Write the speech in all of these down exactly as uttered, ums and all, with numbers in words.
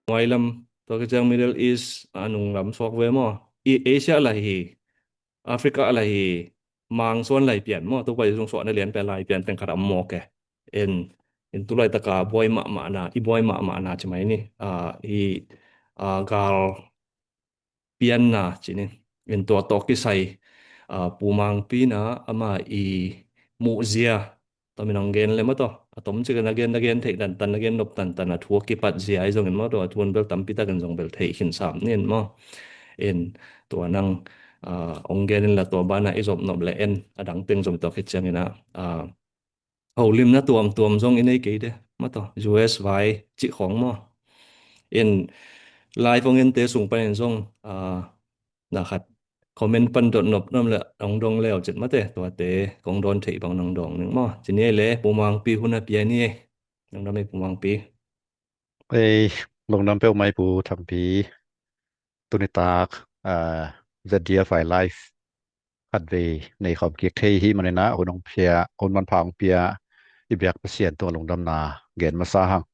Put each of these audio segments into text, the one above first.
Nuai lam, tua ka ciang Middle East a nung lam suak ve maw? I Asia la hi, Africa la hi, mangsuan lai pian maw? Tua pai sung suahna lian pen lai pian teng khat a om mawk e. En, en tulai taka buai mahmahna, i buai mahmahna ci mai ni. A, i, a, gal pianna ci ni. En tua tawh kisai, a, Pu Mangpi na ama i muhzia, tua min hong gen le maw taw. A tom cikin a gen, a gen theih tantan, a gen nop tantan, a thu a kipat zia i zongin maw taw, a thu an bel tampi takin zong bel theih khin sam nin maw. En tua nang, a, hong gen in la tua bana i zop nop le en, a dang teng zong tua khit ciangin a, a, holimna tuamtuam zong i nei kei de maw taw, U S vai cih khawng maw. In live hong ente sung panin zong, a, na khat comment pan dot nop nam le hong dong leu cit mate, tuate kong dawn theih bang nang dong ning maw. Ci ni le Pu Mangpi hun a pia ni e. Nang dam e Pu Mangpi. Ei, lungdam peuh mai Pu Thampi. Tuni tak, a, Z D F I live khatvei nei khawm kik thei hi manin a, hun hong pia, hun manpha hong pia i biak Pasian tungah lungdamna gen masa hang.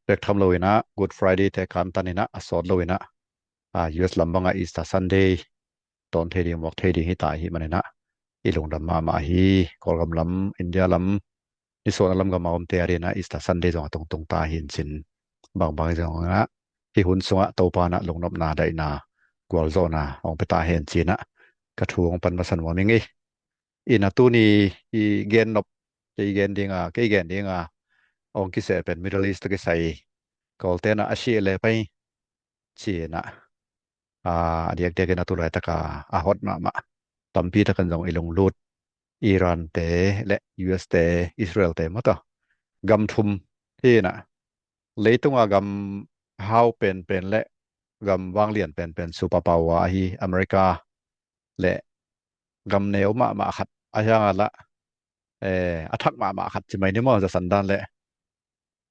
Bek tham lo in a, Good Friday te kantan in a, a sawt lo in a, a, U S lam bangah Easter Sunday tawn thei ding, muak thei ding hi ta hi manin a, i lungdam mahmah hi. Kawlgam lam, India lam, nisuahna lam gam a omte a dingin a Easter Sunday zong a tungtung ta hi in cin, bangbang zong a, hih hun sungah Topa na lungnopna, daihna, gualzawhna hong pia ta hen ci-in a, ka thu hong pan masa nuam ing ei. In a tuni i gen nop, kei gen dinga, kei gen dinga hong kiseh pen Middle East tawh kisai, Kawlte na a sih le pai ci-in a, a, a diakdiakin a tulai taka a hot mahmah, tampi takin zong i lunglut, Iran te le U S te, Israel te maw taw, gam thum hi in a, leitunga gam hau penpen le gam vanglian penpen superpower ahi America le gam neu mahmah khat a hiang a la, eh, a thak mahmah khat ci mai ni maw, zasan dan le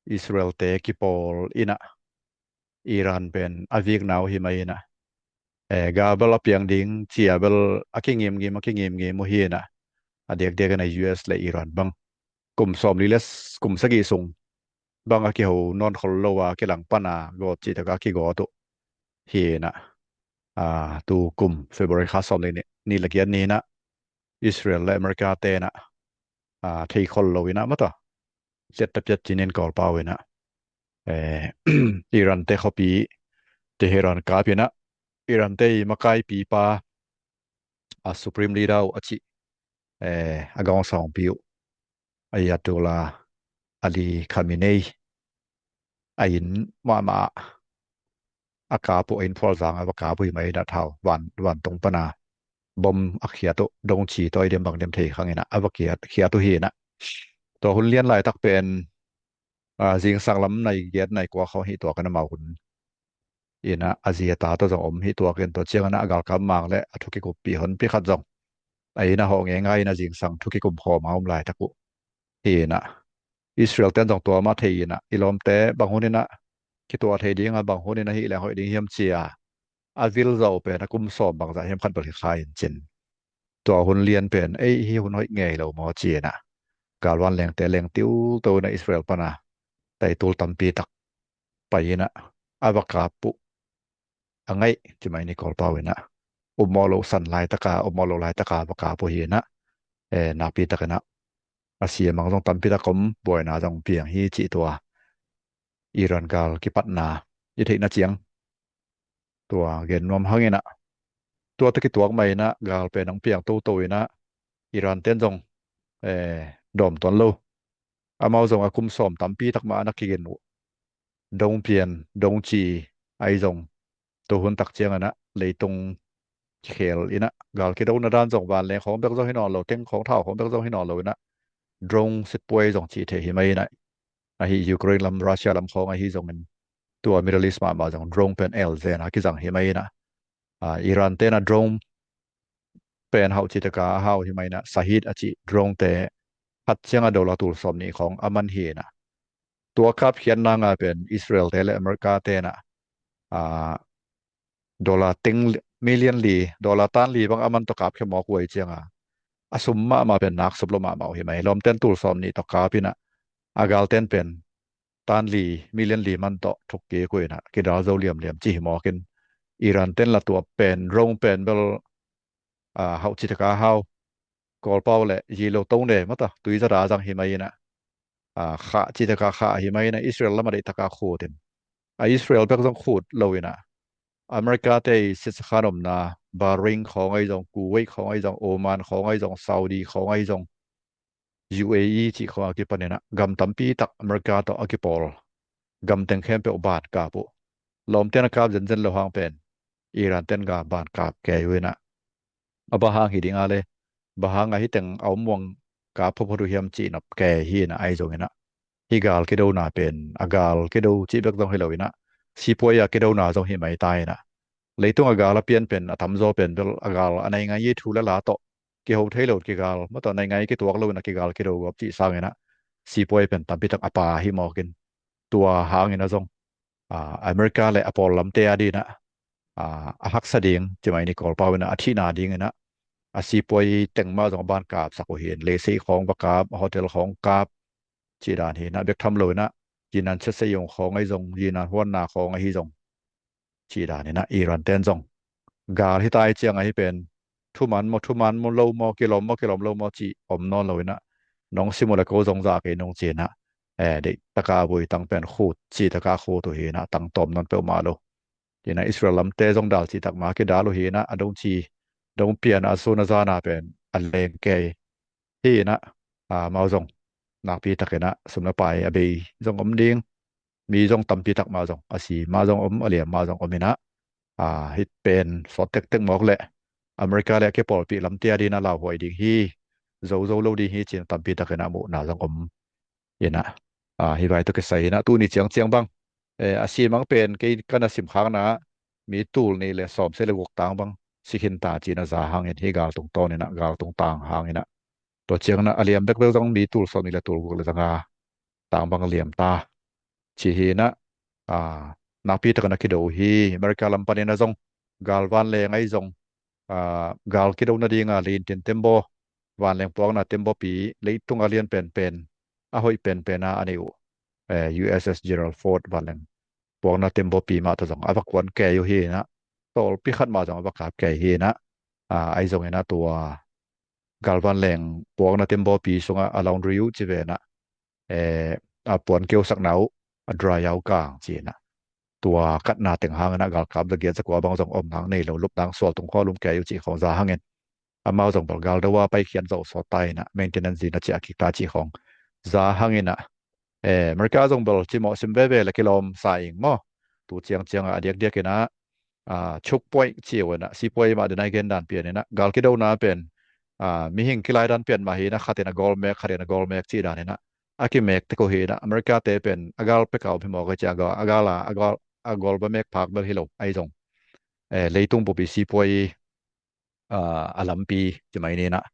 Israel te kipawl in a, Iran pen a vikna uh hi mai in a, eh, gal bel a piang ding ci a bel a kingimngim, a kingimngim uh hi in a, a diakdiakin a U S le Iran bang kum sawmli le s-, kum sagih sung bang a kiho nawn khol lo a, kilang pan a gawt cih taka kigawt uh hi in a, a, tu kum February kha sawmli nih, nih le giat ni in a Israel le America te in a, a, thei khol lo in a maw taw, liat ta piat cinin Kawlpau in a, eh, Iran te khuapi Tehran kap in a, Iran te i makaipipa, a, Supreme Leader uh a cih, eh, a gawngsawngpi uh Ayatollah Ali Khamenei a inn mahmah a kap uh, a inn phualzang a va kap uh hi mai in a, thau van, vantung pan a bom a khiat uh, dongci tawh i diam bang diam thei khang in a, a va khiat, khiat uh hi in a. Tua hun lian laitak pen, a, zingsang lam nai giat nai kua khawng hi tuak in a, amau hun in a, a zi a ta tawh zong om hi tuak in, tua ciangin a galkap mang le a thu kikuppih honpi khat zong a inn a hawh ngeingai in a, zingsang thu kikum khawm a om laitak uh hi in a, Israel ten zong tua mah thei in a, i lawmte bang hun in a kituah thei ding a, bang hun in a hih leng hoih ding hiam ci a, a vil zawh pen a kum sawm bangzah hiam khat bel hi kha in cin, tua hun lian pen ei, hih hun hoih ngei lo maw ci in a, galvan lengte leng tiuto in a, Israel pan a taitul tampi tak pai in a, a va kap uh a ngaih ci mai ni Kawlpau in a, um mawh loh san laitaka, um mawh loh laitaka va kap uh hi in a, eh, nakpi takin a, a sia mang zong tampi tak om, buaina zong piang hi cih tua Iran gal kipatna i theihna ciang tua gen nuam hang in a, tua tawh kituak mah in a gal pen hong piang toto in a, Iran ten zong, eh, dawm tuan lo. Amau zong a kum sawm tampi tak mah a na kigen uh dong pian, dongci ahi zong, tua hun tak ciangin a leitung kikhel in a, gal kidona dan zong vanleng khawng bek zong hi nawn lo, teng khawng thau khawng bek zong hi nawn lo in a, drone sitpuai zong cih theih hi mai in a, ahi Ukraine lam, Russia lam khawng ahi zongin, tua Middle East mahmah zong drone pen el zen a kizang hi mai in a, a, Iran ten a drone pen hauh cih taka a hau hi mai in a, Shahed a cih drone te khat ciang a dollar tul sawm nih khawng a man hi in a, tua kapkhiatna nga pen Israel te le America ten a, a, dollar teng li-, million li, dollar tan li bang a man tawh kapkhia mawk uh ahih ciang a, a sum mahmah pen nak sum lo mahmah uh hi mai. Lawmten tul sawm nih tawh kap in a, a galten pen tan li, million li man tawh thuk kik uh inah kidal zo liamliam ci hi mawk in, Iran ten la tua pen, rong pen bel, a, hauh cih taka hau, Kawlpau le yi lo to ne mata, tui zata zang hi mai inah, a, khah cih taka khah hi mai inah, Israel lam a deih taka khut in, a, Israel bek zong khut lo inah, America te i siatsakhan omna Bahrain khawng ahi zong, Kuwait khawng ahi zong, Oman khawng ahi zong, Saudi khawng ahi zong, U A E cih khawng a kipan inah gam tampi tak America tawh a kipawl gam teng khempeuh ban kap uh. Lawmte'n a kap zenzen lo hang pen Iran ten ga ban kap kei uh inah, a bang hang hi ding a le, bang hang a hi teng a om muang kap photphot uh hiam cih nop kei hi inah, ahi zong inah, hi gal kidona pen a gal kido cih bek zong hi lo inah, sipuai a kidona zong hi mai ta inah, leitung a gal a pian pen a tamzaw pen bel a gal a nei ngai i thu le la tawh kiho thei lo kigal, mata nei ngai kituak lo inah kigal kido gawp cih sang inah, sipuai pen tampi tak a pha hi mawk in, tua hang inah zong, a, America le a pawl lamte a ding inah, a, a haksa ding ci mai ni, Kawlpau inah a thihna ding inah, a, sipuai teng mah zong a ban kap sak uh hi in, leisei khawng va kap, hotel khawng kap, cih dan hi inah, bek tham lo inah, yinan siatsayong khawng ahi zong, yinan huanna khawng ahi zong, cih dan inah, Iran ten zong gal hi ta i ciang ahi pen, thuman maw, thuman maw lo maw, kilawm maw, kilawm lo maw cih om nawn lo inah, nong sim uh le ko zong za kei nung ci inah, eh, deih taka vui tang pen khut, cih taka khut uh hi inah, tang tawm nawn peuhmah lo. Inah Israel lamte zong dal cih tak mah kidal uh hi inah, a dong ci, dong pian a sun a zana pen a leng kei hi inah, a, amau zong nakpi tak inah sum le pai a bei zong om ding, mi zong tampi tak mah zong a si mah zong om, a liam mah zong om inah, a, hih pen sawt tektek mawk le America le a kipawlpih lamte a ding inah lauhuai ding hi, zo zo lo ding hi ci inah tampi tak inah muhna zong om inah, a, hi vai tawh kisai inah tuni ciangciang bang, eh, a simang pen kei ka na sim khakna ah mi tul nih le sawmsagih le guk tang bang si khin ta ci inah za hang in, hi gal tungtawn inah, gal tungtang hang inah, tua ciang inah a liam bekbek zong mi tul sawmnih le tul guk le za nga tang bang liam ta ci hi inah, a, nakpi tak inah kido uh hi. America lam pan inah zong gal vanleng ahi zong, a, gal kido nading a lintin tembaw, vanleng puakna tembawpi, leitung a lian penpen, a hoih penpen a a nei uh, eh, U S S Gerald Ford vanleng puakna tembawpi mah tawh zong a va kuan kei uh hi inah, tawlpi khat mah zong a va kap kei hi inah, a, ahi zong inah tua gal vanleng puakna tembawpi sungah a laundry uh ci ve inah, eh, a puan keusakna uh, a dryer uh kang ci inah, tua katna teng hang inah galkap za giat za kua bang zong om nang nei lo, lup nang sual tung khua lum kei uh cih khawng za hang in, amau zong bel gal do a paikhiat zo sawt ta inah, maintenance ding a ciah kik ta cih khawng za hang inah, eh, America zong bel cimawh sim veve le kilawm sa ing maw, tu ciangciang a diakdiak inah, a, choke point ci uh inah, sipuai mah ding a i gen dan pian inah, gal kidona pen, a, mihing kilai dan pian mah hi inah, khat in a gawl mek, khat in a gawl mek cih dan inah a kimek tek uh hi inah, America te pen a gal pek a om hi mawk a, ci a gal, a gal a, a gal, a gawl va mek phak bel hi lo, ahi zong, eh, leitung bupi sipuai, a, a lampi ci mai ni inah,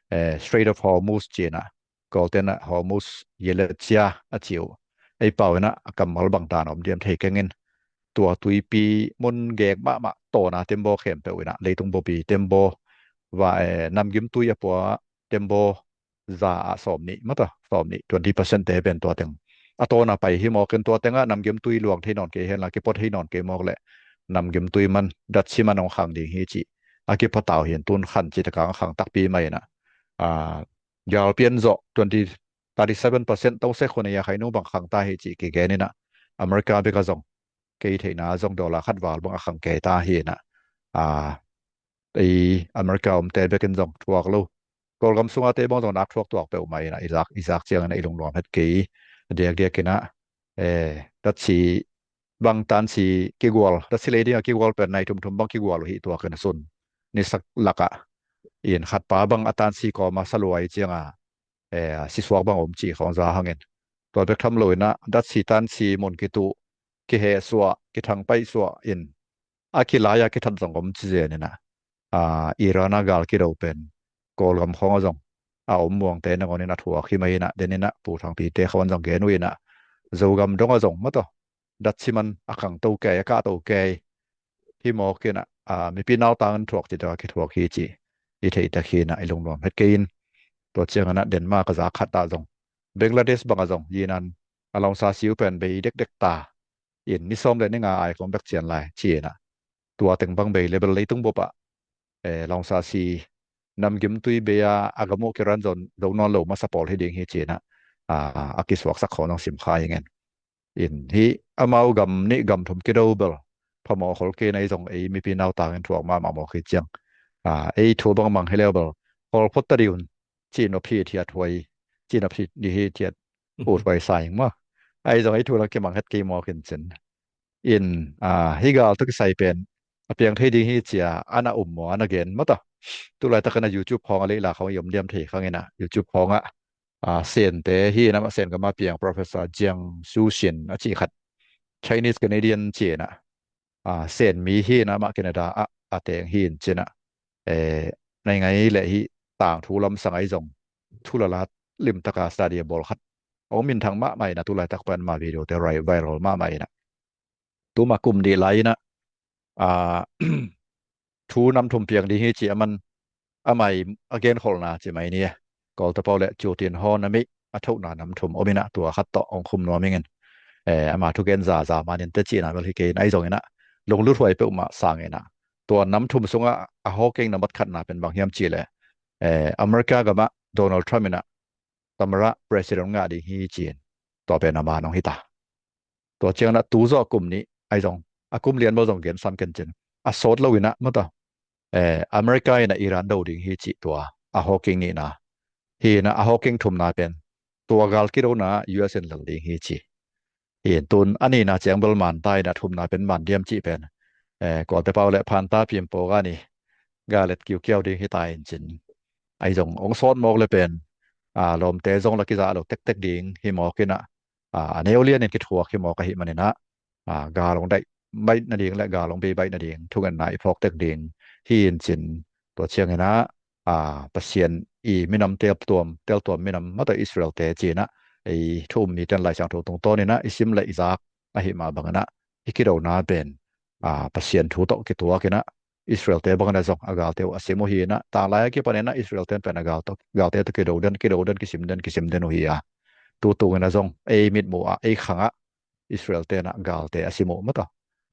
eh, Strait of Hormuz ci inah, Kawlte'n ah Hormuz Yelet Chia a ci uh, ei pau inah a kammal bang dan a om diam thei keng in, tua tuipi mun gek mahmah tawna tembaw khempeuh inah, leitung bupi tembaw, va, eh, namgimtui a pua tembaw za ah sawmnih mata, sawmnih, twenty percent te pen tua teng a tawna pai hi mawk in, tua tengah namgimtui luang thei nawn kei hen la, kipua thei nawn kei mawk le, namgimtui man, datsi man hong khang ding hi cih a kipua ta uh hi in, tun khan cih taka hong khang takpi mai inah, a, gal pian zawh twenty, thirty seven percent to se khun a ya khai nung bang khang ta hi cih kigen inah, America bek a zong kei theihna zong dollar khat val bang a khang kei ta hi inah, a, ei America omte bekin zong thuak lo, Kawlgam sunga te bang zong nak thuak tuak peuhmah inah, i zak, i zak ciang inah i lungnuam het kei. Diakdiak inah, eh, datsi bang tansi kigual, datsi lei ding a kigual pen nai thumthum bang kigual uh hi tuak inah, sun nisak lakah in khatpa bang a tansi kawma saluai cianga, eh, sisuak bang om cih khawng za hang in, tua bek tham lo inah datsi tansi mun kituh, kihehsuah, kithangpaihsuah in a kilai a kithat zong om ci zen inah, a, Iran a gal kido pen Kawlgam khawng a zong a om muangte nangawn in a thuak hi mai inah, den inah Pu Thangpi te khawng zong gen uh inah, Zogam dong a zong mataw, datsi man a khangto kei, a kahto kei hi mawk inah, a, mipi nautang in thuak cih taka kithuak hi cih i theih tak hi inah, i lungnuam het kei in. Tua ciang inah Denmark a zak khat ah zong, Bangladesh bang a zong yinan a Laung Sa Siu pen bei dekdek ta. In ni sawm le ni nga ai khong bek cian lai ci-in ah, tua teng bang bei le bel leitung bup ah, eh, Laung Sa Si namgimtui bei a, a gam uh kiran zon zo nawn lo masa pawl hi ding hi ci-in ah, a, a kisuaksak khong zong sim kha ing in. In hih amau gam nih gam thum kido bel phamawh khol kei na, ei zong ei mipi nautang in thuak mahmah mawk hi ciang, a, ei thu bangmang hi leu bel khol phot ta dih un, ci nop hi thiat huai, ci nop hi dih hi thiat ut huai sa ing maw. Ei zong ei thu lang kimang het kei mawk in cin. In, a, hih gal tawh kisai pen a piang thei ding hi ci-a ana um maw, ana gen maw ta. Tulaitak in a YouTube khawng a leilah khawng i om diam thei khang in ah, YouTube khawng ah, a, Sente hi in ah, Sen gam a piang Professor Jiang Shuxin a cih khat, Chinese Canadian ci-in ah, a, Sen mi hi in ah, amah Canada ah a teng hi in cin ah, eh, nai ngai leh hih tangthu lamsang ah i zong thu lalat limtak a study a bawl khat hong minthang mahmah in ah, tulaitak pan ama video te rai viral mahmah in ah, tuma kum nih lai in ah, a, thu nam thum piang ding hi ci a man, amah i a genkholhna ci mai ni. Kawlte pau le Cu Tin Hon a mih a thohna nam thum om in ah, tua khat tawh hong khum nuam ing in. Eh, ama thugen zaza man in te cihna bel hi kei in, ahi zong in ah lunglut huai peuhmah sang in ah, tua nam thum sungah a hawking nambat khatna pen bang hiam cih leh, eh, America gam ah Donald Trump in ah tamara president ngah ding hi ci-in, tua pen a man hong hi ta. Tua ciangin ah tu zawh kum nih, ahi zong a kum lian bel zong gen sam ken cin, a sawt lo in ah maw ta, eh, America in ah Iran do ding hi cih tua a hawking nihna hi in ah, a hawking thumna pen tua gal kidona U S in lel ding hi ci. Hi in tun a nihna ciang bel man ta in ah, thumna pen man diam cih pen, eh, Kawlte pau le Phanta Pim Pawga ni gal et kiukiau ding hi ta in cin. Ahi zong hong sawt mawk le pen, a, lawmte zong la kizah lo tektek ding hi mawk in ah, a, a neu lian in kithuak hi mawk ahih man in ah, a, gal hong daih baih nading le gal hong bei baih nading thungetna i phawk tek ding hi in cin. Tua ciangin ah, a, Pasian i minam teltuam, teltuam minam maw ta, Israel te ci in ah, ei thu um mite in Lai Siangtho tungtawn in ah i sim le i zak ahih mah bangin ah, i kidona pen, a, Pasian thu tawh kituak in ah, Israel te bangin ah zong a galte uh a sim uh hi in ah, tanglai a kipan in ah Israel te pen a gal tawh, galte tawh kido den, kido den, kisim den, kisim den uh hi a. Tu tung in ah zong ei mitmuh ah, ei khang ah Israel te in ah galte a sim uh maw ta.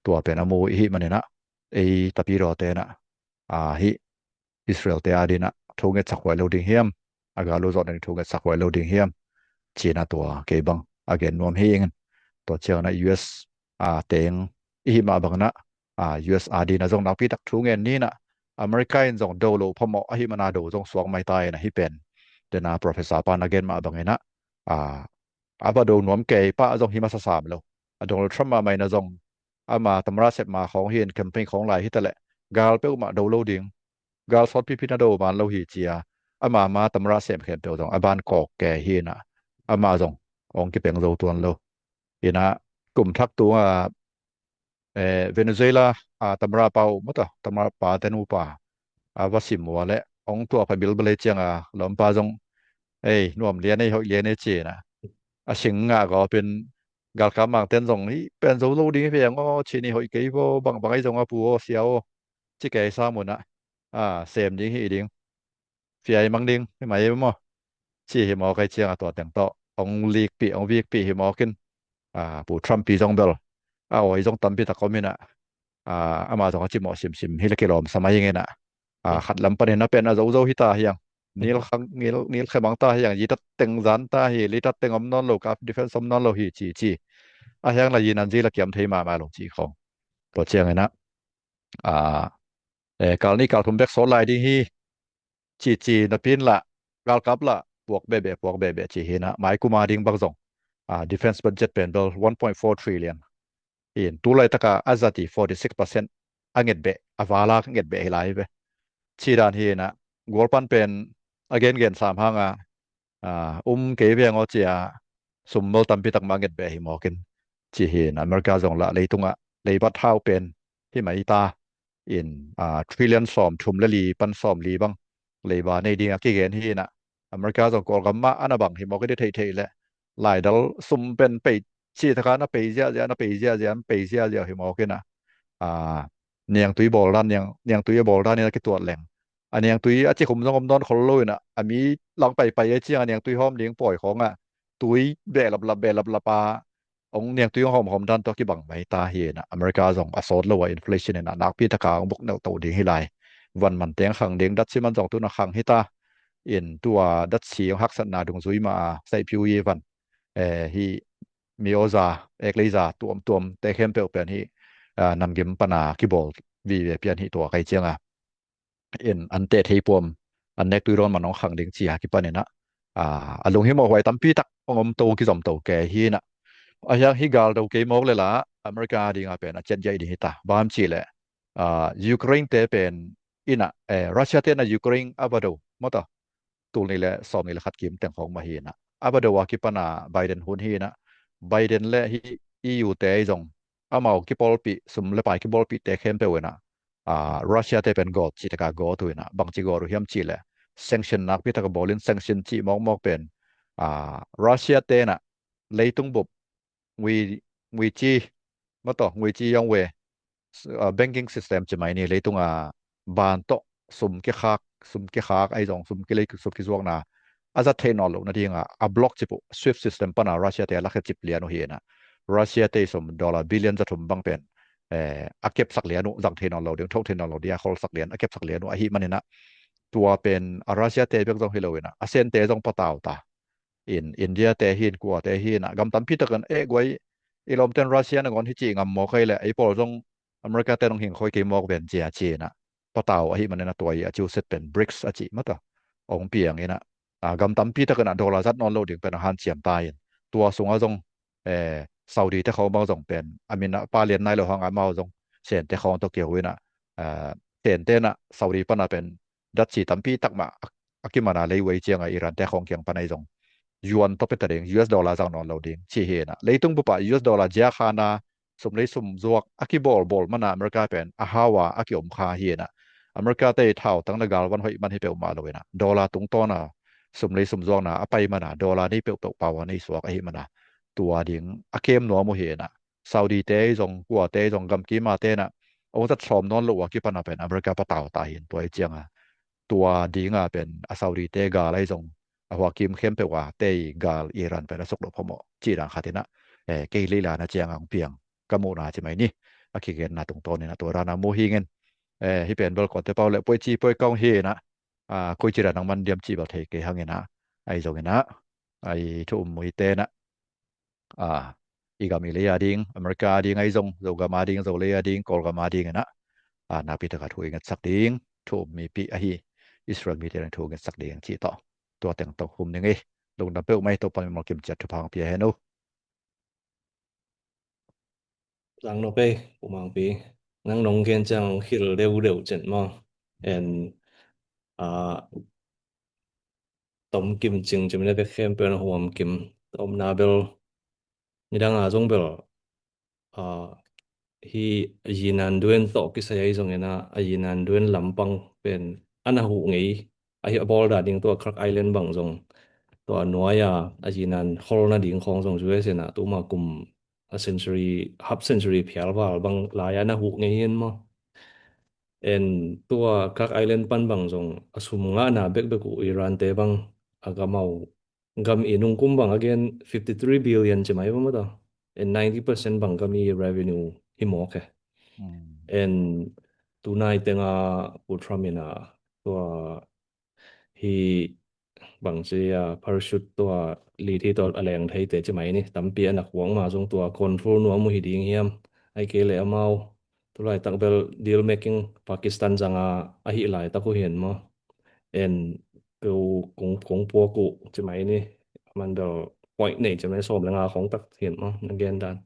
Tua pen a mu i hih man in ah, ei tapidawte in ah, a, hih Israel te a din ah thu ngetsak huai lo ding hiam, a gal uh zawh nading thu ngetsak huai lo ding hiam, ci in ah tua kei bang a gen nuam hi ing. Tua ciangin ah U S, a, teng i hih mah bangin ah, a, U S a din ah zong nakpi tak thu ngen ni in ah, America in zong do lo phamawh ahih man a do zong suak mai ta in ah, hih pen den a professor pan a gen mah bangin ah, a, a va do nuam kei pah zong hi masa sam lo. A Donald Trump mahmah in ah zong ama tamara sep ma khawng hi in, campaign khawng lai hi ta leh gal peuhmah do lo ding, gal sawtpipi na do man lo hi ci a, ama ma tamara sem khempeuh zong a ban kawk ke hi in ah, ama zong hong kipeng zo tuan lo. In ah kum thak tung a, eh, Venezuela, a, tamara pa uh maw ta, tamara pa te nupa a va sim uh a leh hong tuak pha bilbel ei ciang a, lawmpa zong, ei, nuam lian ei, hoih lian ei ci in ah, a sing ngah gawpin galkap mangten zong, hih pen zo lo ding hi veng aw, ci ni, hoih kei vaw, bangbang ei zong a pu aw, sia aw, ci kei sam un ah, a, sem ding hi ding, fiai mang ding hi mai maw, ci hi mawk ei ciang a, tua teng tawh hong likpih, hong vikpih hi mawk in, a, Pu Trump pi zong bel a awi zong tampi tak om in ah, a, ama zong a cimawh simsim hi le kilawm sa mai ing in ah, a, khat lam panin a pen a zozo hi ta hiang, nil khang, nil, nil khe mang ta hiang, yitat teng zan ta hi, litat teng om nawn lo, kaf defense om nawn lo hi ci ci. A hiang la yin an zi la kiam thei mahmah lo ci khawng. Tua ciangin ah, a, eh, kal nih kal thum bek sawt lai ding hi, cici napi in lah, galkap lah puak behbeh, puak behbeh ci hi in ah, mai kum a ding bang zong, a, defense budget pen bel one point four trillion. In tu laitaka a zat i forty six percent a ngetbeh, a vala ngetbeh hi lai ve. Ci dan hi in ah, gualpan pen a gengen sam hang a, a, um kei veng aw ci a, sum bel tampi tak mah ngetbeh hi mawk in, ci hi in, America zong lah leitungah leibat hau pen hi mai ta in, a, trillion sawm thum le li pan sawm li bang leiba nei ding a kigen hi in ah, America zong Kawlgam mah ana bang hi mawk in, i theihtheih leh laidal sum pen pei, ci taka na pei ziahziah, na pei ziahziah, na pei ziahziah hi mawk in ah, a, niangtui bawl dan, niang, niangtui a bawl dan in a kituat leng, a niangtui a cikhum zong om nawn khol lo in ah, a mi lang paipai ei ciang a niangtui hawm ding pawi khawng ah, tui behlaplap behlaplap a, hong niangtui hong hawmhawm dan tawh kibang mai ta hi inah, America zong a sawt lo a inflation inah nakpi taka hong buk neuh to ding hi lai. Van man teng khang ding, datsi man zong tuna khang hi ta. In tua datsi hong haksatna dungzui mah a saihpiu i van, eh, hi mi awza, ekleiza tuamtuam te khempeuh pen hi, ah, namgim pana kibawl vive pian hi tua kai cianga. In an teh thei puam, an nek tui rawn man hong khang ding ci a kipan inah, ah, a lunghimawh huai tampi tak hong om to, kizom to kei hi inah. A hiang hi gal do kei mawk le la, America dinga pen a ciat giai ding hi ta. Bang hiam cih leh, ah, Ukraine te pen inah, eh, Russia te inah Ukraine a va do maw ta, tul nih le sawm nih le khat kim teng khawng mah hi inah, a va do a kipana Biden hun hi inah, Biden le hi E U te zong amau kipawlpih, sum le pai kipawlpih te khempeuh inah, ah, Russia te pen gawt cih taka gawt uh inah, bangci gawt uh hiam cih leh sanction nakpi taka bawlin, sanction cih mawkmawk pen, ah, Russia te inah leitung bup ngui, nguici maw ta, nguici yong we, s-, ah, banking system ci mai ni, leitunga ban tawh sum kikhak, sum kikhak ahi zong, sum kilei, sum kizuakna a zat thei nawn loh nadinga a block cip uh, swift system pana Russia te a lakhia cip lian uh hi inah, Russia te sum dollar billion za thum bang pen, eh, a kepsak lian uh, zang thei nawn lo ding, tho thei nawn lo ding a kholsak lian, a kepsak lian uh ahi man inah, tua pen a Russia te bek zong hi lo inah, a Sen te zong patau ta. In India te hi in, kua te hi inah, gam tampi takin, eh, guai, i lawmten Russia nangawn hi ci ngam mawk hi leh, ei pawl zong America te nong hing khoi kei mawk ven cia ci inah, patau ahi man inah tua i a ciuset pen BRICS a ci maw ta, hong piang inah, ah, gam tampi takin a dollar zat nawn lo ding pen a hanciam ta in, tua sungah zong, eh, Saudi te khawng bang zong pen a min a pa lian nai lo hanga amau zong Sen te khawng tawh kiho inah, ah, Sen te inah Saudi pana pen datsi tampi tak mah a, a kimana lei uh ahi cianga Iran te khawng kiang pana i zong yuan tawh pia ta ding, U S dollar zang nawn lo ding ci hi inah, leitung bupa U S dollar zia khana sum lei sum zuak a kibawlbawl mana America pen a hau a a kiom kha hi inah, America te i thautang le galvan hoih man hi peuhmah lo inah, dollar tungtawna sum lei sum zuakna a pai mana dollar nei peuhpeuh pau a nei suak ahi mana, tua ding a kem nuam uh hi inah, Saudi te zong, kua te zong, gam kima te inah hong zat sawm nawn lo uh a kipana pen America patau ta hi in, tua i cianga tua dinga pen a Saudi te gal ahi zong, a huakim khempeuh a te i gal Iran pen a suk lo phamawh ci dan khat inah, eh, kei leilana cianga hong piang ka muhna ci mai ni, a kigenna tungtawn inah tua dana mu hi ngin, eh, hi pen bel kawte pau le puai ci puai kong hi inah, ah, koi ci dan hong man diam ci bel thei kei hang inah, ahi zong inah, ahi thu um mui te inah, ah, i gam i lei a ding, America a ding ahi zong, Zogam a ding, Zolei a ding, Kawlgam a ding inah, ah, nakpi taka thu i ngetsak ding, thu um mipi ahi Israel mite in thu ngetsak ding ci tawh, tua teng tawh hum ning ei. Lungdam peuhmah ei, Topa mimal kimciat thupha hong pia hen uh. Sang nop ei, Pu Mangpi. Nang nong gen ciang hong hilh deuhdeuh cin maw. And, ah, tom kim cing cin na bek khempeuh na huam kim. Tomna bel nidang a zong bel, ah, hi a yinan duen tawh kisai ahi zong inah, a yinan duen lampang pen a na huh ngei ahi, a bawl dan ding tua Clark Island bang zong tua nuai a a yinan kholna ding khawng zong U S inah tuma kum a century, half century phial val bang lai a na huh ngei hi in maw. And tua Clark Island pan bang zong a sum ngahna bekbek uh Iran te bang a gam au, gam i nungkum bang a gen fifty three billion ci mai bang maw ta. And ninety percent bang gam i revenue hi mawk e. And tunai tenga Pu Trump inah tua hi bangci a parachute tua lit hi tua a leng thei te ci mai ni, tampi a nak huang ma zong tua control nuam uh hi ding hiam. Ai kei le amau tulaitak bel deal making Pakistan zanga ahi laitak uh hi in maw. En keu kong, kong puak uh ci mai ni, man bel point nei ci mai, sawm le nga khong tak hi in maw, na gen dan.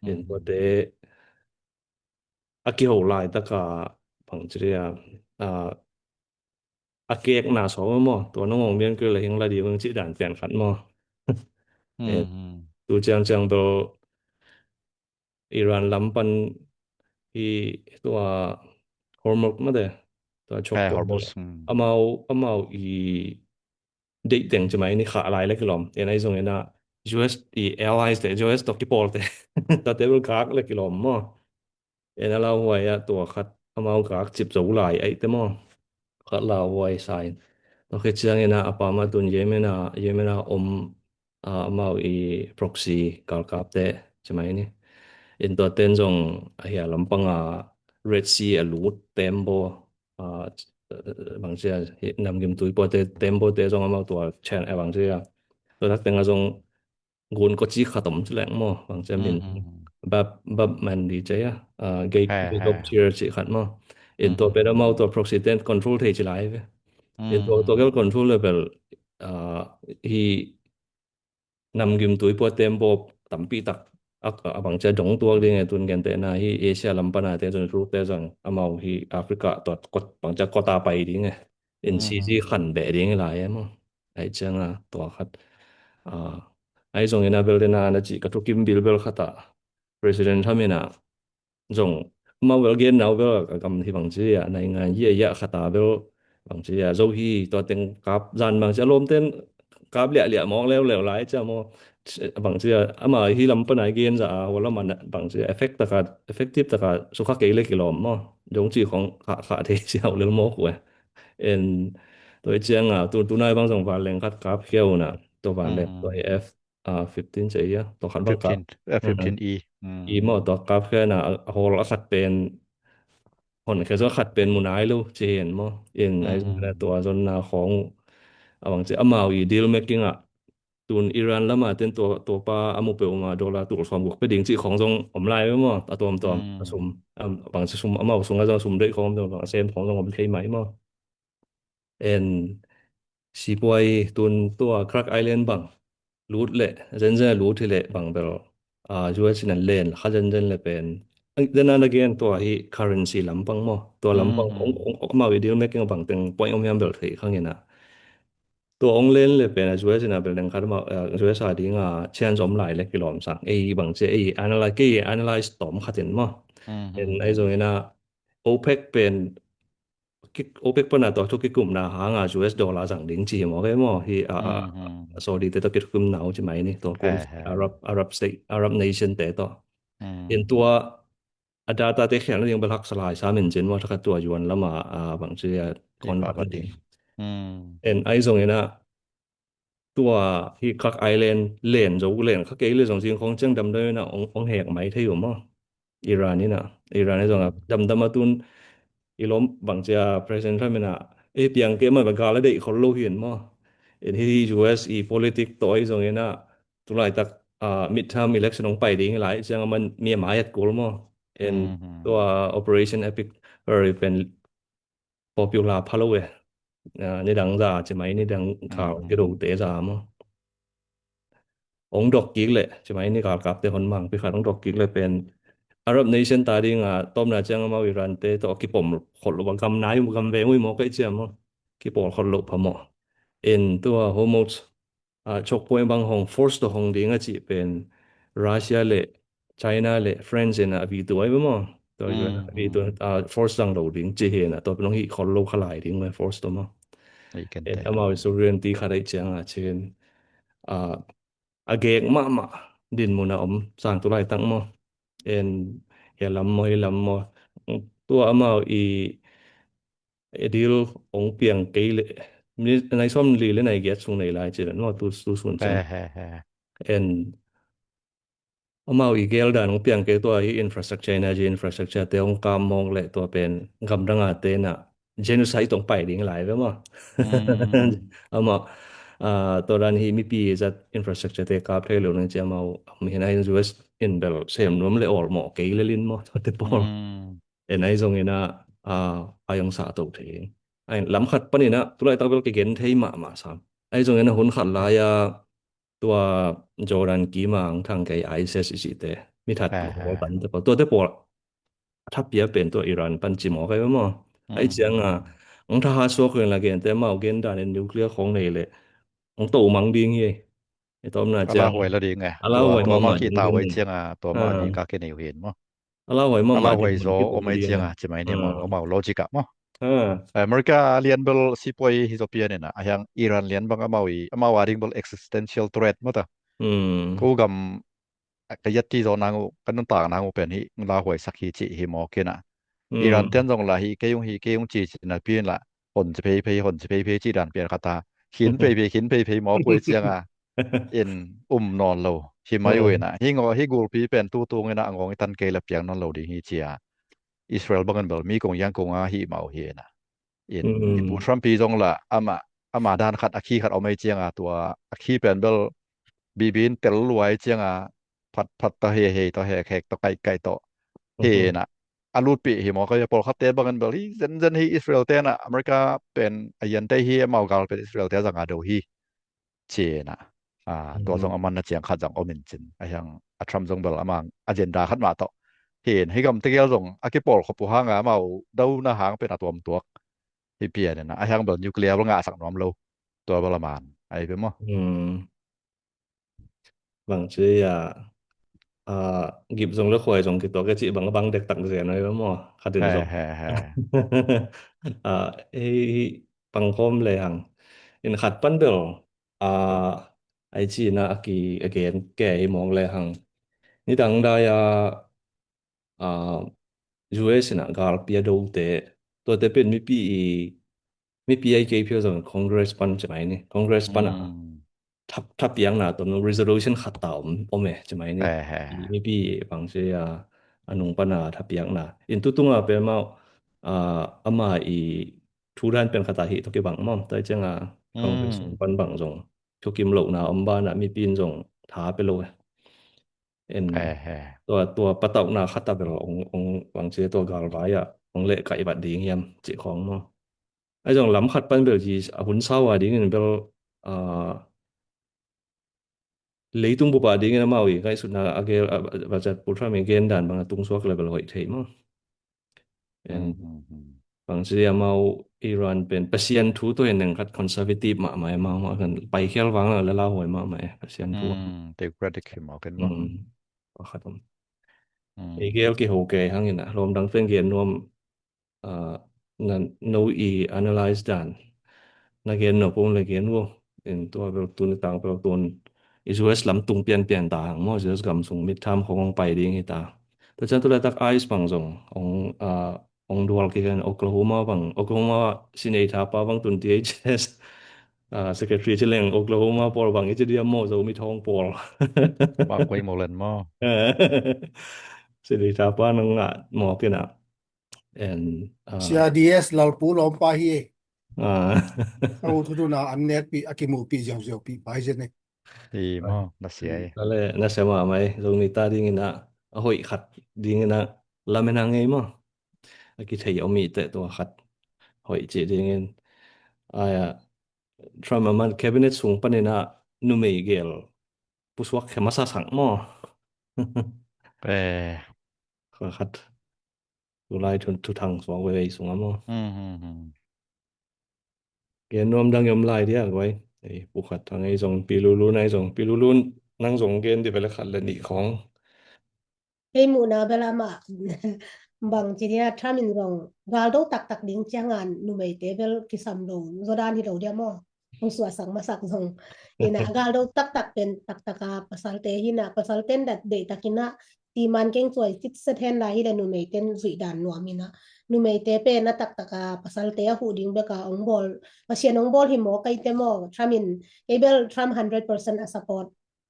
En tuate a kiho laitaka bangci a, a kekna sawm maw, tua nong ong mian kei le hing la ding cih dan pian khat maw. Eh, tu ciangciang bel Iran lam pan hi tua Hormuz mate, tua chok amau, amau i deih teng ci mai ni, khah lai le kilawm. En ai zong ena U S i allies te, U S tawh kipawl te, tua te bel gak le kilawm maw. En a lauhuai ah tua khat amau gak cip zo lai aih te maw. Khat lauhuai sa in. Tua khit ciang ena a pam a tun Yemen a, Yemen a om a, amau i proxy galkapte ci mai ni. In tua ten zong a hia lampang a Red Sea a lut tembaw, a, bangcia hi namgim tuipuate tembaw te zong amau tua chen a bangcia tua tak tenga zong gun ko ci khat om ci leng maw, bangcia min bab bab man di cia, a, gate gate of tear ci khat maw. In tua pen amau tua proxy ten control thei ci lai ve. In tua tua gel control level, a, hi namgim tuipuate tembaw tampi tak a, a bangcia dong tuak ding e, tun gente na hi Asia lam pana te zong rute zong amau hi Africa tua kot bangcia kota pai ding e. In sisi khan beh ding lai e maw. Ai cianga tua khat, a, ai zong ina bel dena na ci ka thukim bilbel khata President Trump ina zong amau bel gen nau bel a gam hi bangci a naingan hi a khata bel bangci a zo hi tua teng kap zan bangci a lawmten kap liahliah mawk leuleu lai cia maw. Bangci a ama hi lam pana gen za a hua lam a bangci a effect taka effective taka sukha kei le kilawm maw. Zong ci khong khah khah thei ci hau lel mawk uh e. En tua i cianga tu tunai bang zong vanleng khat kap khia una tua vanleng tua hi F a, fifteen ci a, tua khat bang kap fifteen, a, fifteen E. E maw, tua kap khia na a hawl a khat pen hon khia zo a khat pen mu nai lo ci hen maw. In ai zong na tua zon na khong a bang ci amau i deal making a tun Iran lama ten tua tua pa a mu peuh ma dollar tul sawm guk pe ding ci khong zong om lai ve maw. A tuamtuam a sum a bang ci sum amau sung a zong sum deih khong zong a sem khong zong om thei mai maw. En sipuai tun tua Clark Island bang lut le zenzen a lut hi le bang bel, a, U S in an len kha zenzen le pen den an again tua hi currency lampang maw tua lampang ong ong ong mau i deal making bang teng point om hiam bel thei khang ina tua ong len le pen a U S in a bel deng khat mau, a, U S a ding a chance om lai le kilawm sang ei bang che ei analyze kei analyze tom khatin maw. En ai zong ina OPEC pen OPEC pana tua thu kikumna hanga U S dollar zang ding ci hi maw ve maw hi a, a, a Saudi te to kikumna u ci mai ni tua kum Arab Arab state Arab nation te to. In tua a data te khian ding bel hak salai sa min cin maw thakhat tua yuan lama a bang ci a kon bak ding. En ai zong ina tua hi Clark Island len zo len kha kei le zong zing khong ciang damdam ina ong hek mai thei uh maw. Iran ina Iran i zong a damdam a tun i lom bang cia President Trump ina e piang ke ma ba gal a deih khol lo hian maw. In hi U S i politic to i zong ina tulai tak, a, midterm election ong pai ding lai ciang a man mi a mai at kul maw. In tua Operation Epic Fury pen popular pha lo e. A, ni dang za ci mai ni dang khau ki do te za maw. Ong dok kik le ci mai ni galkap te hon mang pi khat ong dok kik le pen Arab nation ta ding a tomna ciang amau Iran te to kipom khol lo gam nai gam veng ui maw kei ciam maw. Kipol khol lo pha maw. En tua Hormuz a, chok point bang hong force to hong ding a cih pen Russia le China le France in a vitu ai ve maw. Tua i a vitu a force zang lo ding ci hi na tua pen hong hih khol lo kha lai ding ve force to maw. En amau i sovereignty kha dai ciang a cin a, a gek mahmah din mun a om sang tu lai tang maw. En he lam maw he lam maw tua amau i edil ong piang kei le nai som li le nai giat sung nei lai ci dan maw tu tu sun cang. En amau i gel dan ong piang kei tua hi infrastructure, energy infrastructure te ong kam mong le tua pen gam dang a te na genocide tong pai ding lai ve maw. Amau, a, tua dan hi mipi zat infrastructure te kap thei lo nang ci amau mi hin a in U S in bel sem nuam le ol maw kei le lin maw tua te pawl. En ai zong ina, a, ai ong sa to thei. Ai lam khat pan ina tulai tak bel ke gen thei mahmah sam. Ai zong ina hun khat lai a tua Jordan kima ang thang kei ISIS i cite mi that pawl pan te pawl tua te pawl a thapia pen tua Iran pan ci maw kai maw. Ai ciang a ang tha ha suak la gen te mau gen dan in nuclear khong nei le ang to mang ding hi. I tom na ciang ala huai la ding e. Ala huai tua ma ma ki ta huai ciang a tua ma ni ka ke nei hin maw. Ala huai ma ma ala huai zo om ai ciang a ci mai ni maw. Amau logic a maw. America lian bel sipuai hi zo pian ina a hiang Iran lian bang amau i amau a ding bel existential threat maw ta. Ko gam ka yat ti zo nang u ka nun tak nang u pen hi la huai sak hi ci hi maw kina. Iran ten zong la hi kei ung hi kei ung ci ci na pian la hon ci phei phei hon ci phei phei ci dan pian khata khin phei phei khin phei phei maw puai ciang a. in um nawn lo hi mai uh inah, hi ngaw, hi gulpi pen tutung inah a ngawng i tan kei le piang nawn lo ding hi cia Israel bangin bel mi kong yang kong a hi mau hi inah. In i pu Trump pi zong la ama, ama dan khat a khi khat om ei cianga tua a khi pen bel bibi in tel luai cianga phat phat ta he he ta he khek ta kai kai ta he na a lutpi hi maw ka pawlkhatte bangin bel hi zenzen hi Israel te na America pen a yante hi amau gal pen Israel te zanga do hi cina. Tua zong a man na ciang khat zong om in cin a hiang a Trump zong bel amang agenda khat mah tawh hin hi gam tegel zong a kipawl khop uh hanga amau do na hang pen a tuam tuak hi pian ina a hiang bel nuclear bel ngah sak nuam lo tua bel a man ai pe maw. Bang ci a gip zong le khuai zong kituak e cih bang bang dektak zen oi maw khatin zong. Ei pangkhawm le hang in khat pan bel ai ci na a ki a gen ke i mawng le hang nidang dai a US ina galpi a dote tuate pen mipi i mipi ai kei phial zong Congress pan ci mai ni Congress pan a thapiakna tawm resolution khat ta om om e ci mai ni. Mipi bang ci a a nung pan a thapiakna in tutunga pe mau ama i thu dan pen khat a hi tawh kibang mawm tai cianga Congress pan bang zong thukim lohna om banah mipi in zong tha pe lo e. En tua tua patauhna khat a bel ong ong bang ci tua galvai ah ong leh kaih vat ding hiam cih khawng maw. Ai zong lam khat pan bel ci a hun sau a dingin bel leitung bup a dingin amau i ngaihsutna a gel a bachat pu Trump i gen dan bang a tungsuak le bel hoih thei maw. Bang ci amau Iran pen Pasian thu tua in neng khat conservative mahmah amau mah kan paikhial vang la la huai mahmah e Pasian thu. Theocratic hi mawk in maw. Pakhat om. Ei gel kiho kei hangin a lawm dang pen gen nuam na no i analyze dan na gen nuam pong le gen uh in tua bel tun i tang bel tun i US lam tung pianpian ta hang maw US gam sung midterm khong hong pai ding hi ta. Tua ciang tu laitak ICE bang zong hong hong dual kik in Oklahoma bang Oklahoma senator pa bang tun DHS secretary ci leng Oklahoma pawl bang i ci diam maw Zomi thawng pawl. Bang koi maw len maw. Senator pa nang ngah mawk in a. Sia DS lalpu lawmpa hi. A u thutuna an nekpih a kimuhpih ziauziaupih pai zen e. Hi maw na sia e. Nale na sia mahmah e Zomi ta dingin a a hoih khat dingin a lamen a ngei maw. A kithei om i teh tua khat hoih cih dingin aya Trump a man cabinet sung panin a numei gel pusuak khe masa sang maw. Khat tulai thuthang suak veve sung a maw. Gen nuam dang i om lai dia guai. Ei pukhat thang ei zong pilulun ei zong pilulun nang zong gen di vele khat le nih khawng. Kei muhna bel amah bang ci dia Trump in zong galdo taktak ding ciangan numeite bel kisam lo zaw dan hi lo dia maw. Hong suahsak masak zong ina galdo taktak pen taktaka pasalte hina pasalten dat deihtakina timan keng cuai sitset hen lai hile numeiten zuih dan nuam ina numeite pen a taktaka pasalte a huh ding beka ong bawl Pasian ong bawl hi maw kaite maw Trump in kei bel Trump hundred percent a support.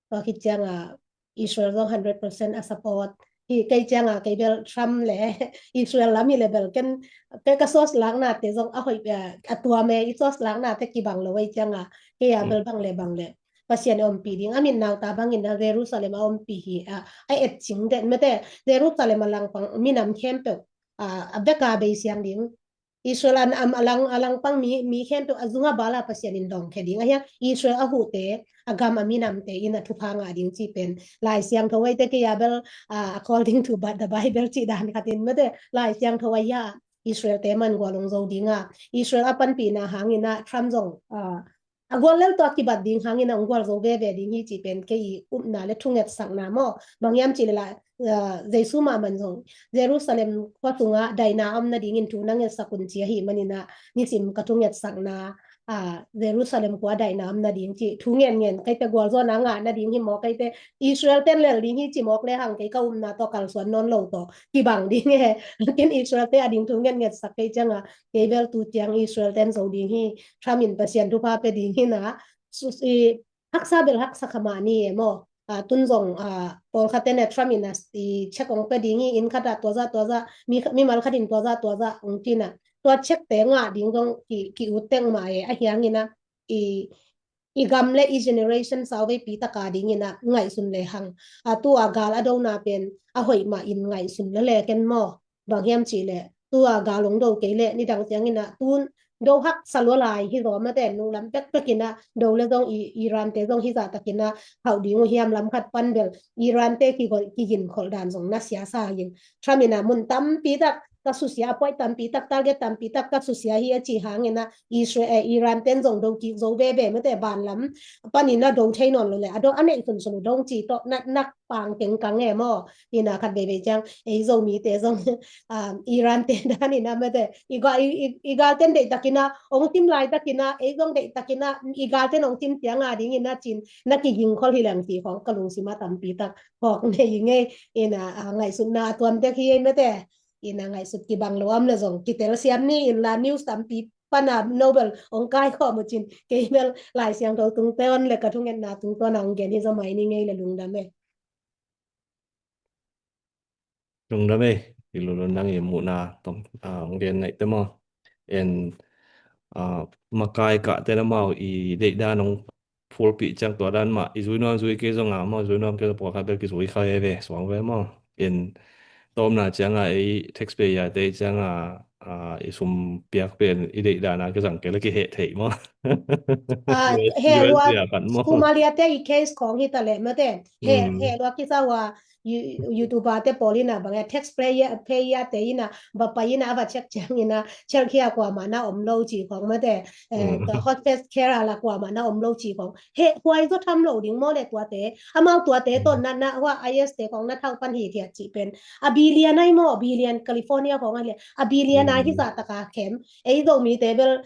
Tua khit cianga Israel zong hundred percent a support hi kei cianga kei bel Trump le Israel lam hi le bel ken kei ka source laknate zong a hoih a tuam e i source laknate kibang lo ei cianga kei a bel bang le bang le Pasian a ompih ding a min nauta bangin a Jerusalem a ompih hi a a et cing den mete Jerusalem a langpang minam khempeuh a beka bei siang ding. Israel an am alang alang pang mi mi khen tu a zunga bala Pasian in dong khe ding a hiang Israel a hute a gam a minamte in a thupha nga ding ci pen Lai Siangtho ai te ke ya bel according to but the Bible ci dan khatin mete Lai Siangtho ai ya Israel te man gua long zo ding a Israel a panpi na hangin a Trump zong a gual lel tua kibat ding hangin a ong gual zo veve ding hi ci pen kei i upna le thungetsakna maw bang hiam ci le la Jesu mah man zong Jerusalem khua tungah daina om nadingin thu na ngetsak un ci ahi manina nisim ka thungetsakna Jerusalem khua daina om nading ci thu ngen ngen keite gualzawna ngah nading hi maw keite Israel ten lel ding hi ci mawk le hang kei ka upna tawh kalsuan nawn lo tawh kibang ding e ken Israel te a ding thu ngen ngetsak kei cianga kei bel tu ciang Israel ten zo ding hi Trump in Pasian thupha pe ding hi na i haksa bel haksa kha mah ni e maw. Ah, tun zong, ah, pawlkhat te ne Trump in a, i check ong pe ding hi, inn khat ah tua zah tua zah, mi, mimal khat in tua zah tua zah ong ci na, tua check te ngah ding zong ki, ki ut teng mah e. Ahi hangin a, i, i gam le i generation sauveipi tak a dingin a ngaihsun le hang, a, tu a gal a dona pen a hoih mah in ngaihsun le le ken maw. Bang hiam cih leh tu a gal ong do kei leh nidang ciangin a tun do haksa lua lai hi zaw mate, nunglam pekpek in a do le zong i, Iran te zong hi zah takin a hauh ding uh hiam, lam khat pan bel Iran te kigol, kigin kholh dan zong na sia sa in. Trump in a mun tampi tak ka susia, a point tampi tak, target tampi tak ka susia hi a ci hangin a Israel, eh, Iran ten zong do kik zo veve mate, ban lam panin a do thei nawn lo le, a do a neih sunsun uh dong ci tawh na, nak pang keng kang e maw. Ina khat veivei ciang ei Zomite zong, um, Iran te dan ina mate, i ga, i, i, i gal ten deih takin a ong tim lai takin a, ei zong deih takin a i gal ten ong tim ciang a dingin a cin na kiging khol hi leng ci khong ka lungsim a tampi tak hawk nei ngei. Ina, ah, ngaihsutna a tuam tek hi ei mate. Ina ngaihsut kibang lo am le zong kitel siam ni in la, news tampi pana Nobel ong kai khawm uh cin, kei bel Lai Siangtho tungtawn le ka thungetna tungtawn a ong gen hi zaw mai ni ngei le lungdam e. Lungdam e, i lulun nang i muhna tom, ah, ong gen naih te maw. En, ah, makai kah te na mau i deihdan ong phulpih ciang tua dan mah, i zui nuam zui kei zong a maw, zui nuam kei zong pawlkhat bel kizui kha veve, suang ve maw. In tawmna ciang a ei taxpayer te ciang a, a, i sum piak pen i deih dan a kizang kei le kiheh thei maw. Ah, heh lua, Somalia te i case khong hi ta leh mate. Heh, heh lua kisa ua, YouTuber te pawl ina bang e, taxpayer, payer te ina va pai ina va check ciang ina, check hia kuamah na om lo ci khong mate. Eh, hostage care a la kuamah na om lo ci khong. Heh huai zaw tham lo ding maw le tuate. Amau tuate ton na, na hua I S te khong na thau pan hi thiat ci pen. A billion ai maw, billion California khong ai le. A billion ai hi zah taka khem. Ei Zomite bel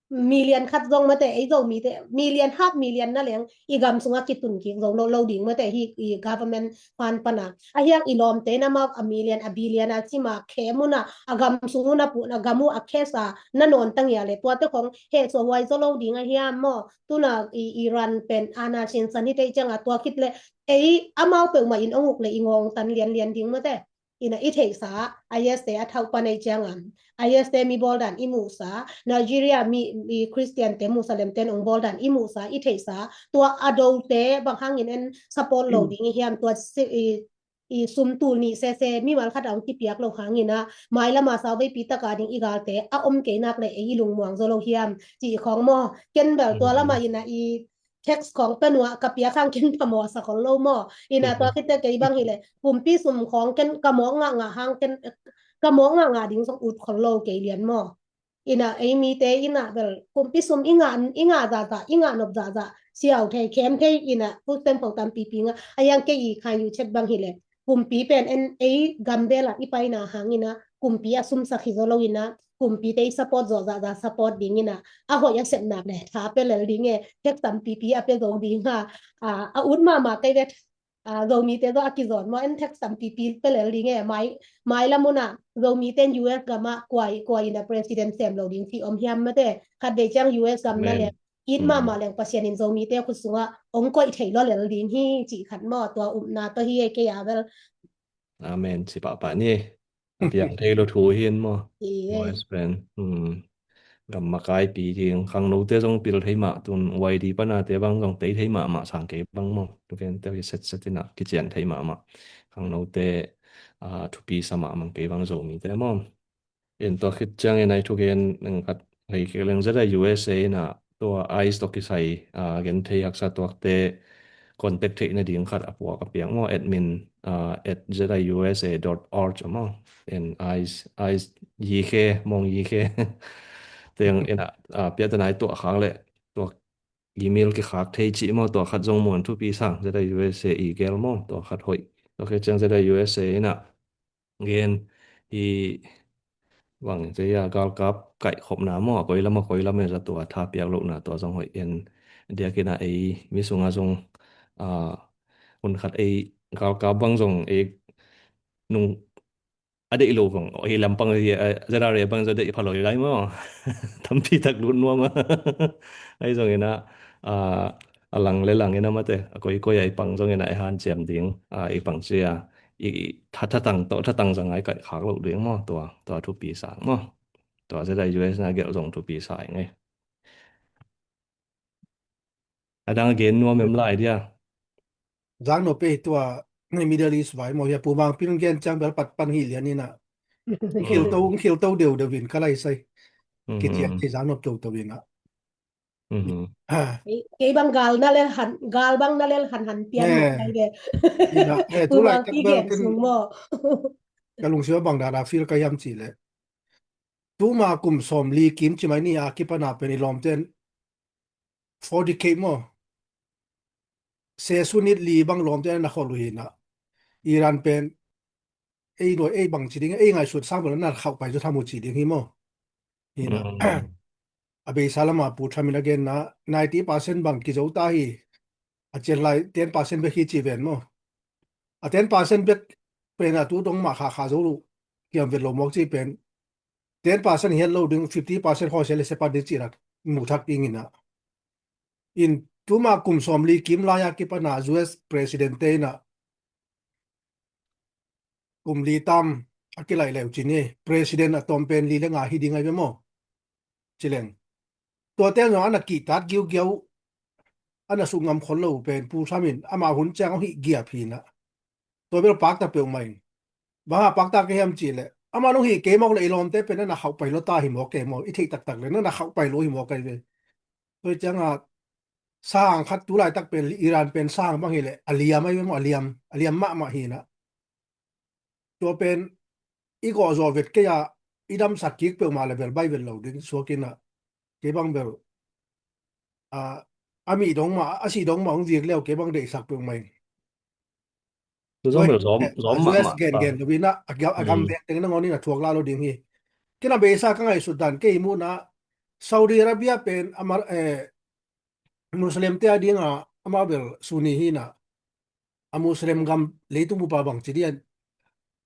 million khat zong mate, ei Zomite million, half million na leng i gam sunga kitun kik zo lo, lo ding mate hi, i government fund pana. A hiang i lawmte na mau a million, a billion a cima khem una, a gam sung una pun, a gam uh a case a na nawn tangia le tuate khong heh suah huai zaw lo ding a hiam maw. Tuna i Iran pen ana sinsan hi tei ciang a tua khit le ei amau peuhmah in ong uk le i ngawng tan lianlian ding mate. Ina i theihsa, I S te a thauh pan ei ciang a, I S te mi bawl dan i muhsa, Nigeria mi, i Christian te, Muslim ten ong bawl dan i muhsa, i theihsa, tua a dote bang hangin en support lo ding i hiam, tua si, i, i sum tul nih sese mimal khat a ong kipiak lo hangin a, mailama sauveipi taka ding i galte a om kei nak le ei i lungmuang zaw lo hiam, ci khong maw. Ken bel tua lama ina i tax khong pe nuah ka piak hang ken ka mawh sa khol lo maw. Ina tua khit te kei bang hi le pumpi sum khong ken ka mawh ngah ngah hang ken ka mawh ngah ngah ding zong ut khol lo kei lian maw. Ina ei mite ina bel pumpi sum i ngah, i ngah zahzah, i ngah nop zahzah, siau thei, khem thei ina food stamp khong tampipi ngah. A yang kei i khan yu chet bang hi le pumpi pen en ei gam bel a i paina hang ina pumpi a sumsak hi zaw lo ina pumpi te i support zawh zahzah support ding ina a hoih a sep nak le tha pe lel ding e, tax tampipi a pe zo ding ha. A, a ut mahmah kei vet, a, Zomite zaw a kizawn maw en tax tampipi pe lel ding e, mai, mai lam una Zomite in U S gam ah kua, kua ina president sem lo ding ci om hiam mate, khat vei ciang U S gam na le it mahmah leng Pasian in Zomite khut sungah ong koih thei lua lel ding hi cih khat maw, tua upna tawh hi e kei a bel. Amen. Ci pahpah ni. A piang thei lo thu hi in maw. Yes. Pen. Hmm. Gam makaipi ding khangnote zong pil thei mah tun Y D pana te bang zong tei thei mahmah sang kei bang maw. Tuken te hi setset ina kician thei mahmah. Khangnote, ah, thupi sa mahmah kei bang Zomite maw. In tua khit ciangin ai thugen neng khat hei kik leng Z I U S A ina tua ICE tawh kisai, ah, gen thei haksa tuakte contact theih nading khat a puak a piak maw, admin, ah, at Z I U S A dot org a maw. In ICE, ICE Y K, mong Y K. Teng ina, ah, piatana i tuah khak le tuak email kikhak thei cih maw, tua khat zong muan thupi sang Z I U S A i gel maw, tua khat hoih. Tua khit ciang Z I U S A ina gen hi bang, cia galkap kaihkhopna maw, a koi lam a koi lam e za tua tha piak lohna tua zong hoih en. Diakin a ei mi sunga zong, a, hun khat ei galkap bang zong ei nung a deih lo bang, ei lampang a, a, Z R A bang za deih pha lo lai maw. Tampi tak lut nuam a. Ei zong ina, a, a lang le lang in a mate, a koi koi a i pang zong in a i hanciam ding, a i pang cia, i, i tha, thatang tawh, thatang zang a i kaih khak loh ding maw, tua, tua thupi sang maw. Tua sia dai U S na gelh zong thupi sa ing ei. A dang a gen nuam em lai dia. Zang no pe hi tua, Middle East vai maw, hia Pu Mang Pin gen ciang bel pat pan hi lian in a. Khil to, khil to deu deu in ka lai sai. Kician thei zang nop to to in a. Mhm. Kei, kei bang gal na lel han, gal bang na lel han han pian mo kai ve. Ina, eh, tu lai tak bel kin sung mo. Ka lungsim bang dana feel ka hiam ci le. Tuma kum sawm li kim ci mai ni a kipana pen i lawmten forty K mo. Se sunit li bang lawmten na khol uh hina. Iran pen ei nuai ei bang ci ding, ei ngaihsut sang bel na khauh pai zaw tham uh ci ding hi maw? Hina. A beisa lama Pu Trump in a genna ninety percent bang kizo ta hi. A cian lai ten percent bek hi ci ven maw? A ten percent bek pen a tu dong mah kha kha zo lu kiam vet lo mawk ci pen ten percent hiat lo ding, fifty percent khawsia le sepat ding ci rak mu thak ding ina. In tuma kum sawm li kim lai a kipana U S President te ina kum li tam a kilaih leu ci ni, President a tawm pen li le nga hi ding ai ve maw? Ci leng. Tua ten zong ana kihtat giugiau, ana suk ngam khol lo pen Pu Trump in ama hun ciang hong hih giap hina. Tua bel pakta peuhmah in. Bang a pakta ka hiam ci le. Ama nong hih kei mawk le i lawmte pen ana khauh pai lo ta hi mawk kei maw? I theih taktak le na na khauh pai lo hi mawk ai ve. Tua ciang a sang khat tu laitak pen Iran pen sang bang hi le a liam ai ve maw, a liam, a liam mahmah hina. Tua pen i gawh zawh vet kei a i damsak kik peuhmah le bel bai vet lo ding suak ina. Kei bang bel a, a mi dong mah, a si dong mah hong vik leu kei bang deihsak peuhmah in. Tu zong bel zom, zom mah mah gen gen lo ina, a gam, a gam vek teng nangawn in a thuak la lo ding hi. Kei na beisa ka ngaihsut dan kei muhna Saudi Arabia pen amar, eh, Muslim te a dinga amau bel Sunni hina. A Muslim gam leitung bupa bang ci dian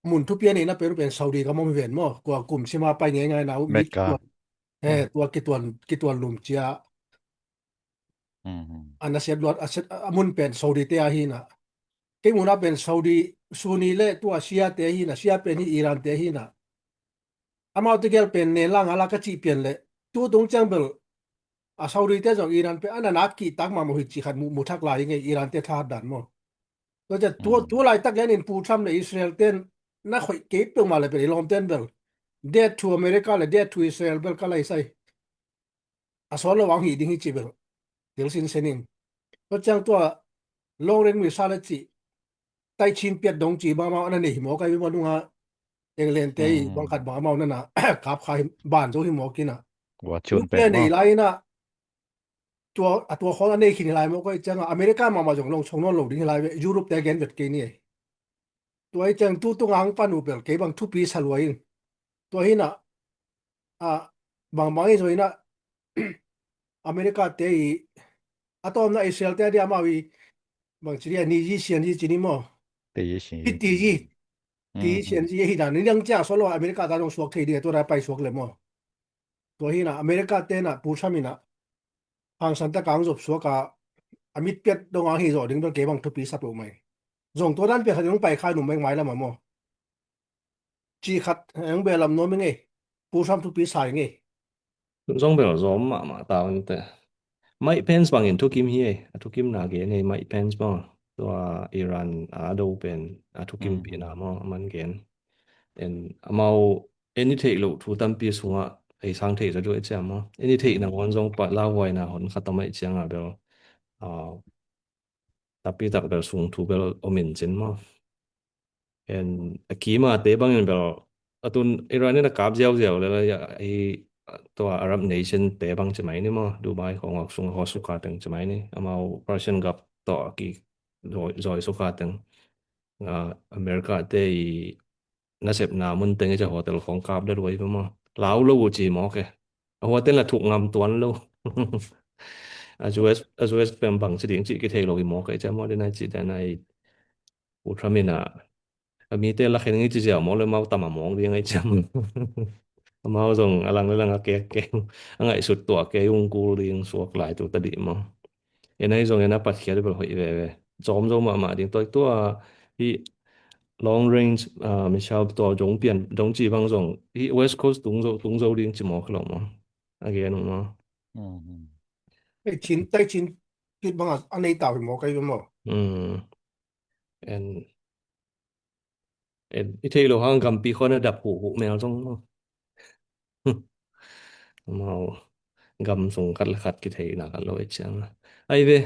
mun thupi a neina pen pen Saudi gam om ven maw? Kua kum sima pai ngei ngai na u mit Mecca. Tua, eh, tua kituan, kituan lum cia. A na siat luat, a siat, a mun pen Saudi te a hina. Kei muna pen Saudi, Sunni le tua Shia te hina, Shia pen hi Iran te hina. Amau te gel pen nen la nga la ka cih pian le. Tu tung ciang bel a Saudi te zong Iran pen ana nak kihtak mahmah hi cih khat mu, mu thak lai ngei Iran te thahat dan maw? Tua ciang tu, tu laitak lian in Pu Trump le Israel ten na khoih kei peuhmah le pen i lawmten bel. Dead to America le dead to Israel bel ka lai sai. A sawt lo ang hi ding hi ci bel. Thil sinsen in. Tua ciang tua long range missile le cih tai chin piat dong ci bang amau ana nei hi mawk ai ve maw nunga England te i bang khat bang amau nana kap kha hi ban zo hi mawk ina. Nuclear nei lai ina tua, a tua khawng a nei khin hi lai mawk ai cianga America mahmah zong long chong nawn lo ding hi lai ve Europe te gen vet kei ni ai. Tua i ciang tu tunga hang pan uh bel kei bang thupi sa lua in. Tua hina a bangbang i zo ina America te i a tawmna Israel te a dia amau i bang ci dia ni yi sian yi ci ni maw? Ti yi sian yi. Ti yi. Ti yi sian yi hi dan ni dang cia solo America ta dong suak thei dia tua da pai suak le maw? Tua hina America te na Pu Trump ina hangsan ta kang zop suak a a mit piat dong a hi zo ding bel kei bang thupi sa peuh mai. Zong tua dan piat sa ding pai kha num mai mai lama maw? Ci khat heng bel lam nuam i ngei. Pu Trump thupi sa i ngei. Zong bel zom mahmah ta un te. Mike Pence bangin thukim hi ei. A thukim na gen ei Mike Pence bang. Tua Iran a do pen a thukim pi na maw a man gen. En amau en i theih loh thu tampi sungah ei sang theih zaw duh ei ciam maw. En i theih nangawn zong pa lauhuai na hon khat a mah i ciang a bel. Tapi tak bel sung thu bel om in cin maw. En a kima te bangin bel a tun Iran in a kap ziauziau le la i tua Arab nation te bang ci mai ni maw, Dubai khong awk sung haw suka teng ci mai ni, amau Persian Gulf tawh a ki zoi suka teng. America te i nasepna mun teng i ca hotel khong kap le ruai maw. Lau lo uh ci maw ke. A hotel na thuk ngam tuan lo. A US, a US pem bang ci ding ci ki thei lo i maw ke i ca maw dena ci dena i U Trump in a a mite la khen ngi ci ziau maw le mau tam a mawng ding ai ciam. Amau zong a lang le lang a kek keng a ngaihsut tua kei ung kul ding suak lai tu ta dih maw. En ahi zongin a patkhiat bel hoih veve. Zom zo mahmah ding tua, tua hi long range, ah, missile tua zong pian, zong ci bang zong hi West Coast tung zo, tung zo ding ci mawk lo maw. A gen uh maw. Tei Chin, tei Chin kit bang a, a nei tau hi maw, kai maw. En En, i theih loh hang gampi khawng a dap huhhuh mel zong maw. Amau gam sung khat le khat kitheihna khat lo i ciang. Ai ve,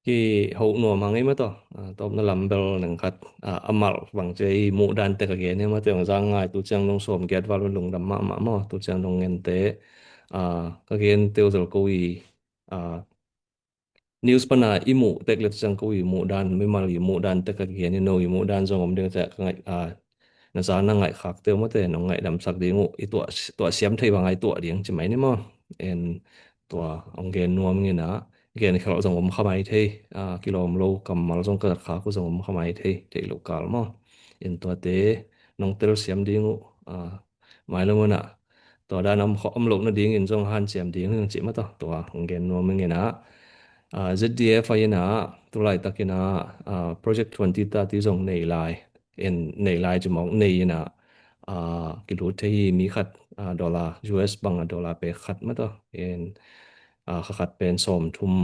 kihoh nuam hang ei mah tawh. Ah, tawpna lam bel nang khat, ah, a malh bang ci a i muh dan tek a gen ei mah tawh, zang ngai tu ciang dong sawm giat val lungdam mahmah maw, tu ciang dong ngente, ah, ka gen teu zel ko i, ah, news pana i muh tek le ciang ko i muh dan, mimal i muh dan tek a gen i no i muh dan zong om ding ciah ka ngaih, ah, na za na ngaih khak teu mawte, nong ngaih damsak ding uh, i tuah, tuah siam thei bang a i tuah ding ci mai ni maw. En tua ong gen nuam ngina, gen khelh zong om kha mai thei, ah, kilawm lo kammal zong ka khak uh zong om kha mai thei, theih loh kal maw. En tuate nong tel siam ding uh, ah, mailam hunah tua dan om, om loh nadingin zong hanciam ding hi cih mah tawh tua hong gen nuam ing inah, ah, Z D F a inah tulaitak inah, ah, Project twenty thirty zong nei lai, en nei lai ci mawk nei inah, ah, kilut thei hi mi khat, ah, dollar U S bang a dollar pek khat mah tawh, en, ah, kha khat pen sawm thum,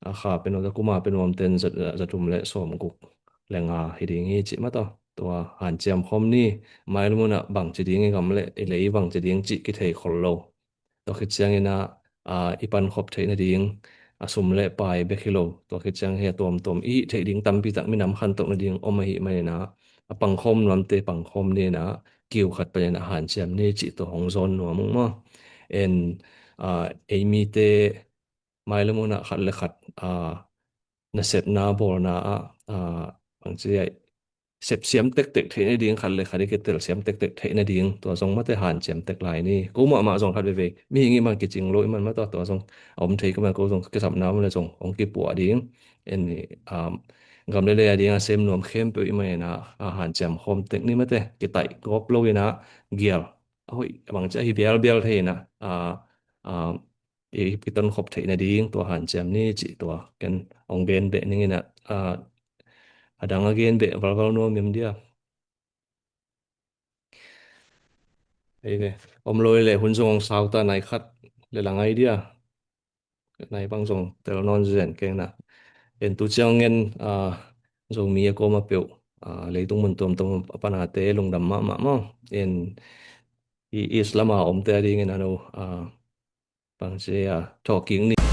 a kha pen za kuma pen om ten za, za thum le sawm guk le nga hi ding hi cih mah tawh. Tua hanciam khawm ni, mailam hunah bang ci ding i gam le i lei bang ci ding cih kithei khol lo. Tua khit ciang inah, ah, i pan khop theih nading, a sum le pai bek hi lo. Tua khit ciang hi a tuamtuam i hih theih ding tampi tak minam khantoh nading om ahih man inah, a pang khawm nuamte pang khawm ni inah, kiu khat pan inah hanciam ni cih tua hong zawn nuam ung maw. En, ah, ei mite mailam hunah khat le khat, ah, nasepna bawlna ah, ah, bang ci ai, sep siam tektek theih nading, khat le khat i kitel siam tektek theih nading, tua zong mate hanciam tek lai ni. Ko mahmah zong khat veivei mihing i man kicing lo i man mah tua, tua zong a om thei ka man ko zong kisapna om le zong hong kipuah ding. En i, ah, gam le lei a ding a sem nuam khempeuh i man inah, ah, hanciam khawm tek ni mate, kitaih gawp lo inah gial a hoih bang ci a hi bialbial thei inah, ah, ah, i, i tonkhop theih nading tua hanciam ni cih tua ken hong gen beh ning inah, ah, a dang a gen beh valval nuam im dia. Ei ve, om lo i le hun zong hong sau ta nai khat le lang ai dia. Nai bang zong tel nawn zen keng na. En tu ciang ngen, ah, Zomi a kawm a peuh, ah, leitung mun tuamtuam a panate lungdam mahmah maw. En i Islam a omte a dingin a no, ah, bang ci a thawhkik ni.